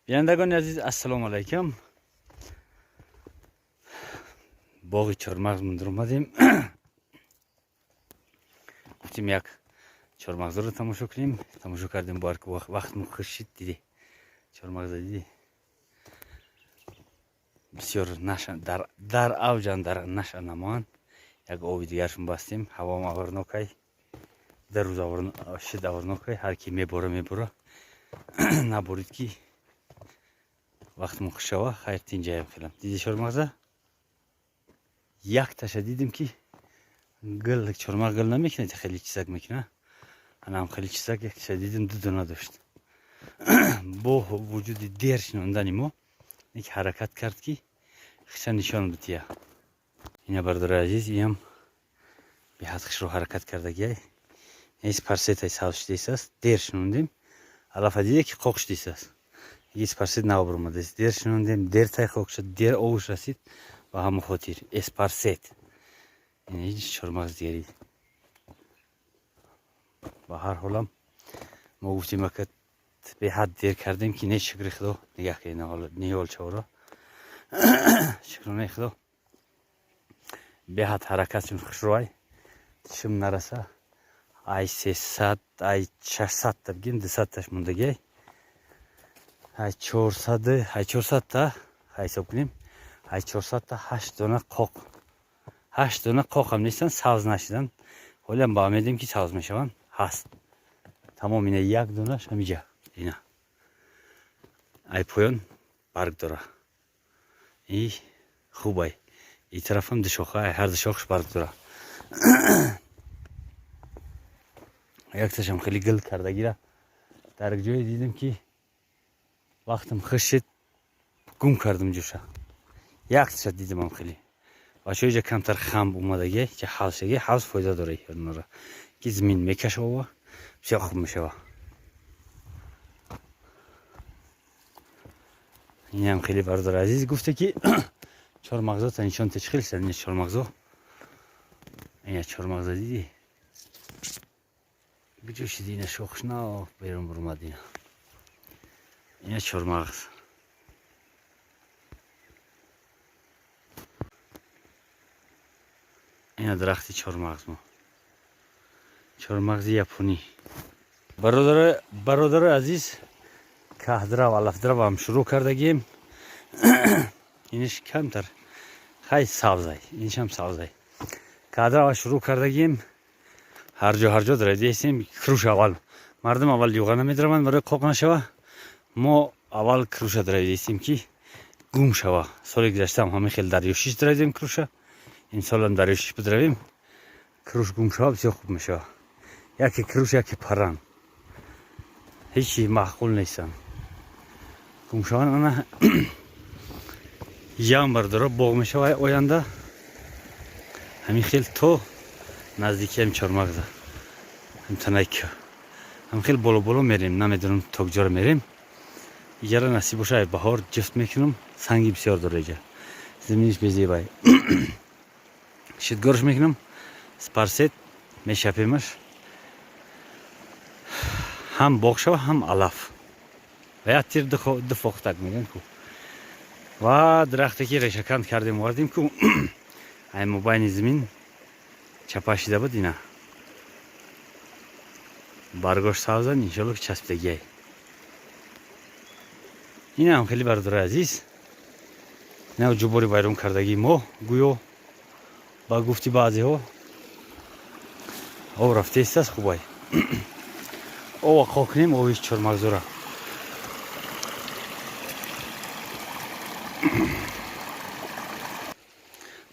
Бинандагони азиз, ассалому алайкум. Боғи чормағз мундар омадем. Гуфтем, як чормағзоро тамошо кунем. Тамошо кардем, бо вақт хушид. Диди, чормағза диди, бисёр дар авҷан, дар наша намоанд. Як оби дигаршон бастем. Ҳавом аврнокай, дар рӯз шид аврнокай. Ҳар ки мебора, мебора, наборид, ки вақтмон хуш шава. Хайр, тинҷаям хелам. Диди чормағза? Якташа дидем, ки гул. Чормағ гул намекунад, хеле чизак мекунад. Анам хеле чизак якташа дидем, ду дона дошт. Бо вуҷуди дер шинондани мо як ҳаракат кард, ки хиша нишон бития. Ина, бардори азиз, иам беҳад хушро ҳаракат кардагиай. Эспарсетай сабз шудааст. Дер шинондем, алафа диде, ки қоқ шудааст. Эспарсет нав баромадааст. Дер шинондем, дер тай хок шуд, дер овуш расид. Ба ҳамон хотир эспарсет. Ҳеҷ чормағз дигари. Ба ҳар ҳолам мо гуфтем, ака, беҳад дер кардем, ки не, шукри Худо. Нигаҳ кунед ниҳолчаҳоро. Шукронаи Худо, беҳад ҳаракатшон хушрӯай. Шум нараса, ай 300, ай 600-та бигем, 200-таш мондагиай. Ай 400, ай 400-та ҳисоб кунем, ай 400-та ҳашт дона қоқ. Ҳашт дона қоқам нестанд, сабз нашидан. Ҳолиам ба умедем, ки сабз мешаванд. Ҳаст, тамом. Ина, як донаш ҳамиҷа. Ина, ай поён барг дора. И хубай. И тарафам душоха, ай ҳар душохаш барг дора. Якташам хеле гил кардагира дар ҷое дидем, ки вақтам хушид, гум кардам ҷоша. Якташа дидамам хеле. Бачаҳо, иҷа камтар хамб омадаги, ча ҳавзшаги. Ҳавз фоида дора онора, ки зимин мекашова, бисёр хуб мешава. Инам хеле, бародари азиз, гуфте, ки чормағзота нишон те. Чӣ хел шуд ин чормағзо? Ина, чормағза дидӣ, куҷо шуди? Ина, шохш на берун бурмад. Ина, ина чормағз. Ина дарахти чормағз. Мо чормағзи японӣ. Бародарои азиз, каҳдрав, алафдравам шурӯъ кардагием. Иниш камтар хай сабзай, инишам сабзай. Каҳдрава шурӯъ кардагием. Ҳарҷо, ҳарҷо дарадиестем. Круш аввал мардум аввал юға намедраванд, барои қоқ нашава. Мо аввал круша дарадиестем, ки гум шава. Соли гузаштаам ҳамин хел дарёшиш дарадем круша. Имсолам дарёшиш бидравем, круш гум шава, бисёр хуб мешава. Яке круш, яке паран, ҳечи маъқул нестанд, гум шаванд. Ана ям, бардора, боғ мешава оянда. Ҳамин хел то наздики ҳам чормағза, ҳамтанайк, ҳам хел боло боло мерем. Намедонам, то куҷоро мерем. Иҷара насиб боша, ай баҳор ҷифт мекунам. Санги бисёр дора иҷа, заминиш безебай. Шидгорш мекунам, спарсет мешапемаш, ҳам боғ шава, ҳам алаф. Ва як тир ду фохтак мегӯянд ку. Ва дарахте, ки решаканд кардем, овардем ку, ай мобайни замин чапа шида буд. Ина, баргош сабзан, иншолло, ки часпидагиай. Инам хеле, бародари азиз, ина ҷубори вайрон кардагии мо. Гӯё, ба гуфти баъзеҳо, об рафтаистааст. Хубай, ова қоқ кунем, оби чормағзора.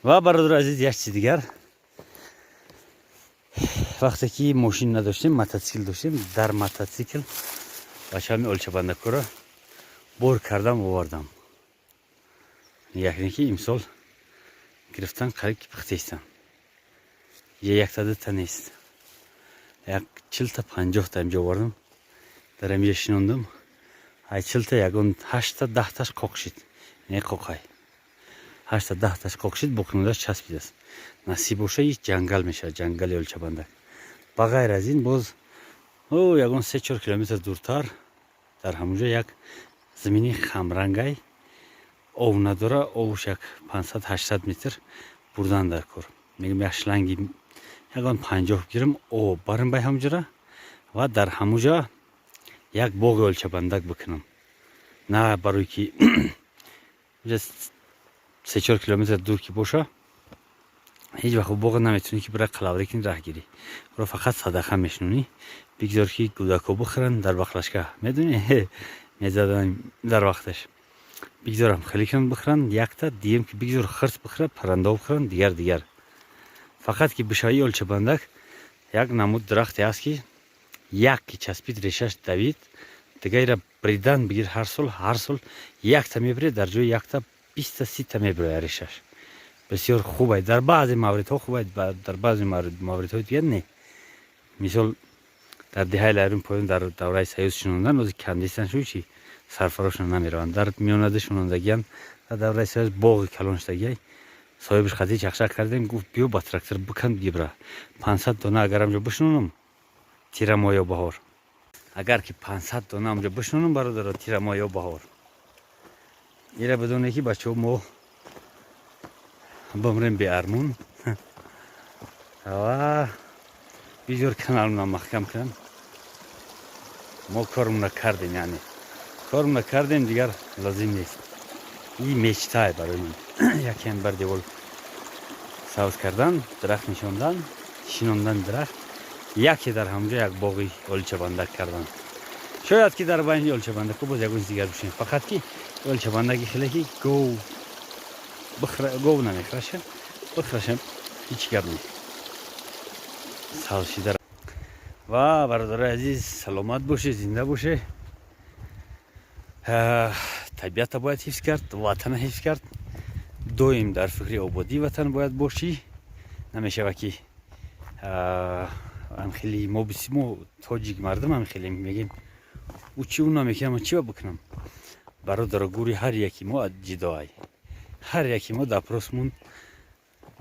Ва, бародари азиз, як чизи дигар. Вақте ки мошин надоштем, мотоцикл доштем. Дар мотоцикл бачаами олчабандакора бор кардам, овардам. Якне ки имсол гирифтан, қариб ки пухтаистам. Я якта дута нест, як 40-та, 50-та инҷо овардам, дар амиҷа шинондам. Ай 40-та ягон ҳашта, 10-таш қоқ шид. Не, қоқай, ҳашта, 10-таш қоқ шид, боқимондаш часпидааст. Насиб боша, ҳеҷ ҷангал мешавад, ҷангали олчабандак. Ба ғайр аз ин, боз ягон 3-4 километр дуртар дар ҳамонҷо як Замини хамрангай, ов надора. Овуш як 500-800 метр бурдан дар кор. Мегӯм, як шланги ягон 50 гирам, об барам бай ҳамҷора ва дар ҳамуҷа як боғи олчабандак бикунам. На барои ки 3-4 километр дур ки боша, ҳеҷ вақт боға наметавонӣ ки бира қалаврӣ кунӣ, раҳ гирӣ. Ро фақат садақа мешунонӣ, бигзор ки кӯдакҳо бихӯранд дар баклажка, медонӣ, мезадан дар вақташ. Бигзорам хеле кунанд, бихӯранд якта дием, ки бигзор хирс бихӯрад, паррандаҳо бихӯранд, дигар дигар. Фақат ки бишавӣ олчабандак, як намуд дарахте аст, ки як ки часпид, решаш давид, дигаира бридан бигир. Ҳар сол, ҳар сол якта мебиред, дар ҷои якта 20-та, 30-та мебирояд решаш. Бисёр хубай, дар баъзе мавридҳо хубай, дар баъзе мавридҳои дигар не. Мисол, дар деҳаи Лайрун поён дар давраи Союз шунондан, ози кандистан шу чи сарфарошон намераванд. Дар миёнади шунондагиян дар давраи Союз боғи калон шудагиай. Соҳибаш хати чақчақ кардем, гуфт: «Биё, ба трактор бикан, гибра». 500 дона агар амҷо бишунонам тирамоҳ ё баҳор, агар ки 500 дона амҷо бишунонам, бародаро, тирамоҳ ё баҳор, ира бидоне ки, бачаҳо, мо бимрем беармон ва бисёр каналмона маҳкам кунам. Мо кормона кардем, яъне кормона кардем, дигар лозим нест. И мечтае барои ман якем бар девол сабз кардан, дарахт нишондан, шинондан дарахт, яке дар ҳамҷо як боғи олчабандак кардан. Шояд ки дар байни олчабандаку боз ягон чиз дигар бишем, фақат ки олчабандаки хеле ки гов гов намехӯраша, бихӯрашам, ҳеҷ гап нест. Сабз шида. Ва бародарои азиз, саломат боше, зинда боше. Табиата бояд ҳифз кард, ватана ҳифз кард. Доим дар фикри ободии ватан бояд бошӣ. Намешава ки хеле мо тоҷик мардум ҳам хеле мегем: «Ӯ чи, ӯ намекунам, чӣ ба бикунам?» Бародаро, гури ҳар яки мо ҷидоай, ҳар яки мо допросмон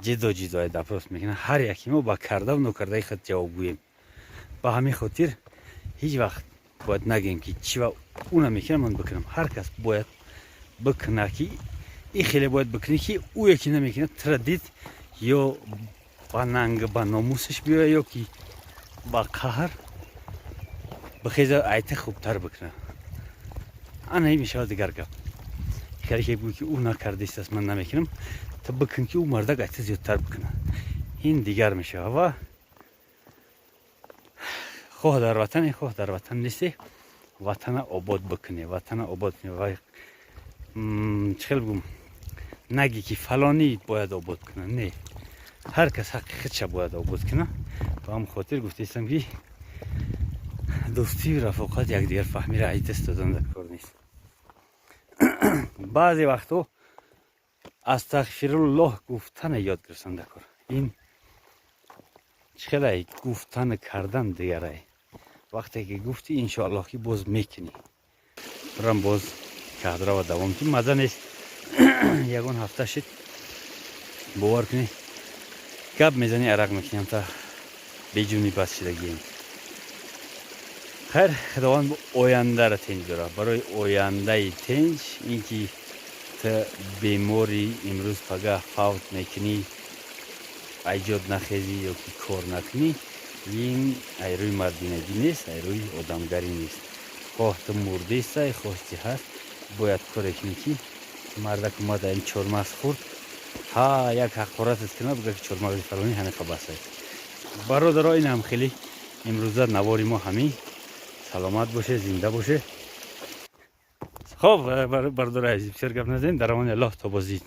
ҷидо ҷидоай допрос мекунад. Ҳар яки мо ба кардаву нокардаи худ ҷавобгӯем. Ба ҳамин хотир ҳеҷ вақт бояд нагӯем, ки чӣ ва ӯ намекунам, ман бикунам. Ҳар кас бояд бикуна, ки и хеле бояд бикунӣ, ки ӯе ки намекунад, тура дид, ё ба нанг, ба номусаш биёяд, ё ки ба қаҳр бихеза, айта хубтар бикуна. Ана ин мешавад дигар гап. Хеле ки гӯй, ки ӯ накардистааст, ман намекунам, ту бикун, ки ӯ мардак айта зиёдтар бикуна, ин дигар мешавад. Ва хоҳ дар ватане, хоҳ дар ватан несте, ватана обод бикунӣ, ватана обод кунӣ. Ва чӣ хел бигӯм, нагӣ ки фалонӣ бояд обод куна. Не, ҳар кас ҳаққи худша бояд обод куна. Ба ҳамн хотир гуфтаистам, ки дӯстию рафоқат, якдигар фаҳмиро ай даст додан дар кор нест. Баъзе вақтҳо астағфируллоҳ гуфтана ёд гирифтан дар кор. Ин чӣ хелай, гуфтану кардан дигарай. Вақте ки гуфтӣ, иншоаллоҳ, ки боз мекунӣ. Рам боз кадрава давом ки маза нест. Ягон ҳафта шид, бовар кунӣ, гап мезанӣ, арақ мекунем, та беҷуни бас шидагием. Хайр, Худованд ояндаро тинҷ дорад. Барои ояндаи тинҷ, ин ки ту беморӣ имрӯз, пагаҳ фавт мекунӣ, айҷод нахезӣ ё ки кор накунӣ, ин ай рӯи мардинагӣ нест, ай рӯи одамгарӣ нест. Хоҳ ту мурдестай, хоҳ чи ҳаст, бояд коре кунӣ, ки мардак омада, ин чормағз хӯрд, ҳа, як ҳақоратат кунад, буга ки чормағзи фалонӣ ҳамиқа басай. Бародаро, ин ҳам хеле имрӯза навори мо ҳамин. Саломат боше, зинда боше. Хоб, бародари азиз, бисёр гап назанем. Дар амони Аллоҳ, то боздид.